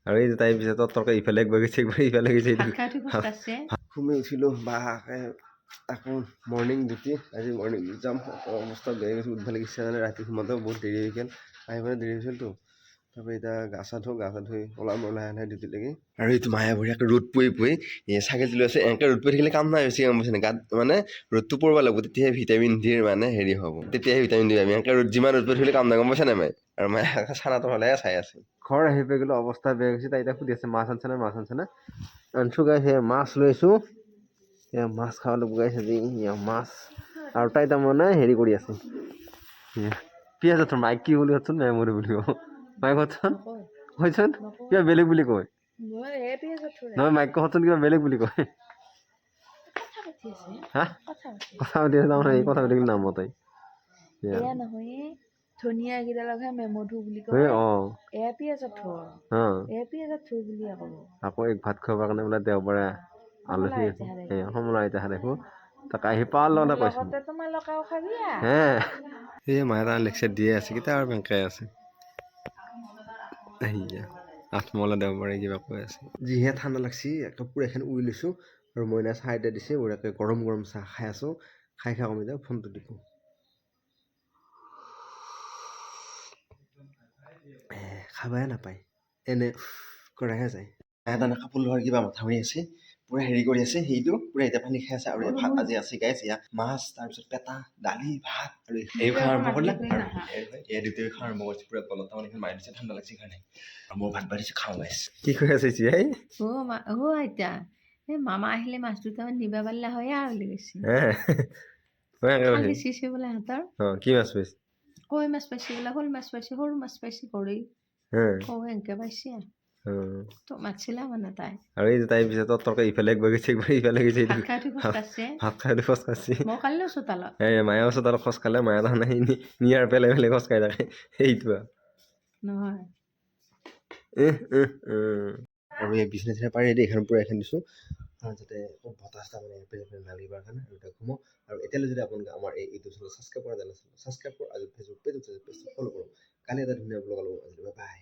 আৰু এই যে তাইৰ পিছত তৰ্ক ইফালে একবাৰ গৈছে, একবাৰ ইফালে গৈছে। ভাত খাই উঠি খোজ কাঢ়িছে। ঘুমি উঠিলোঁ বা। আকৌ মৰ্ণিং ডিউটি, আজি মৰ্ণিং ডিউটি যাম। অৱস্থা বেয়া গৈছে, উঠব লাগিছে। মানে ৰাতি ঘুমাওঁতেও বহুত দেৰি হৈ গ'ল, আহি পেলাই দেৰি হৈছিলতো। তাৰপৰা এতিয়া গা চা ধুওঁ, গা চা ধুই ওলাম আৰু লাহে লাহে ডিউটি লাগি। আৰু এইটো মায়ে বঢ়িয়াকৈ ৰ'দ পৰি পৰি এই ছাগলী লৈ আছে। এনেকৈ ৰ'দ পৰি থাকিলে কাম নাই বেছি, গম পাইছে? গাত মানে ৰ'দটো পৰিব লাগিব, তেতিয়াহে ভিটামিন ডিৰ মানে হেৰি হ'ব, তেতিয়াহে ভিটামিন ডি পাবি। এনেকৈ ৰ'দ যিমান ৰ'দ পৰি থাকিলে কাম নাই, গম পাইছে নাই মায়ে? আৰু মায়ে চানাটো হ'লেহে চাই আছে। ঘৰ আহি পাই গ'লো, অৱস্থা বেয়া গৈছে। তাই এতিয়া সুধি আছে, মাছ আনছে নে, মাছ আনছে নে? আনছো গাইছ, সেয়া মাছ লৈছোঁ, এয়া মাছ খাব লাগিব গাইছ আজি, এয়া মাছ। আৰু তাই তাৰমানে হেৰি কৰি আছে, পিঁয়াজ। থোৰ মাইক কি বুলি কচোন? মেমৰি বুলি কওঁ মাইক কচোন, কচোন কিবা বেলেগ বুলি কয়। নহয়, মাইক কচোন, কিবা বেলেগ বুলি কয়। হা, কথা পাতি আছে তাৰমানে, এই কথা পাতি নাম তাই। এয়া নহয়, ধনিয়া কেইডালকহে মেমধু বুলি কয়। এয়া পিঁয়াজৰ থোৰ। এয়া পিঁয়াজৰ থোৰ বুলিয়ে ক'ব। আকৌ এক ভাত খুৱাবৰ কাৰণে বোলে দেওবাৰে আলহী আছে। এই কমলা আইতা দেখো, তাক আহি পোৱাৰ লগতে কৈছোঁ। লগতে তোমালোকেও খাবি। হে, এই মায়ে তাৰ লেকচাৰ দিয়ে আছে কেতিয়া আৰু বেংকাই আছে। আহিয়া আঠমলা দেওবাৰে কিবা কৈ আছে। যিহে ঠাণ্ডা লাগছি, কাপোৰ এখন উৰি লৈছোঁ আৰু মইনা চাহ এটা দিছে, বঢ়িয়াকৈ গৰম গৰম চাহ খাই আছোঁ। খাই খাই কমি যাওঁ, ফোনটো দিব খাবাই নাপায়, এনে কৰাহে যায়। এটা কাপোৰ লোৱাৰ কিবা মাথা মাৰি আছে, পূৰা হেৰি কৰি আছে, সেইটো পূৰা এতিয়া পানী খাই আছে। আৰু ভাত আজি আছে গাইছ, এয়া মাছ, তাৰপিছত পেটা, দালি, ভাত। আৰু এই খোৱা আৰম্ভ কৰিলে আৰু এই দুটাই খোৱা আৰম্ভ কৰিছে। পূৰা গলত তাৰমানে এইখন মাৰি দিছে, ঠাণ্ডা লাগিছে কাৰণে। আৰু মই ভাত বাঢ়িছোঁ, খাওঁ গাইছ। কি কৰি আছে জীয়াই? অ' মা, অ' আইতা, এই মামা আহিলে মাছ দুটামান নিবা পাৰিলা হয় আৰু বুলি কৈছে। খাল সিঁচিছে বোলে সিহঁতৰ। অঁ, কি মাছ পাইছে? কাৱৈ মাছ পাইছে বোলে, শ'ল মাছ পাইছে, সৰু মাছ পাইছে, গৰৈ, কাৱৈ এনেকৈ পাইছে। তো মাতছিলা মানে তাই। আৰু এই যে তাইৰ পিছত তৰ্ক ইফালে একবাৰ গৈছে, একবাৰ ইফালে গৈছে। ভাত খাই উঠি খোজ কাঢ়িছে। ভাত খাই উঠি খোজ কাঢ়িছে। মই কালিও চোতালত। এই মায়ে চোতালত খোজ কাঢ়ে। মায়ে তাৰমানে নিয়াৰ পেলাই পেলাই খোজ কাঢ়ি থাকে, সেইটো নহয়। আৰু এই বিচনা চিচনা পাৰি দেই, এইখন পূৰা এখন দিছোঁ আৰু যাতে বতাহ চতাহ মানে পেলাই পেলাই নালাগিবৰ কাৰণে। আৰু এতিয়া ঘুমো। আৰু এতিয়ালৈ যদি আপোনালোকে আমাৰ এই ইউটিউব চেনেল ছাবস্ক্ৰাইব কৰা নাই, ছাবস্ক্ৰাইব কৰক আৰু ফেচবুক পেজত পেজটো ফ'ল' কৰক। কালি এটা ধুনীয়া ব্লগ ল'ব। আজিলৈ বাই।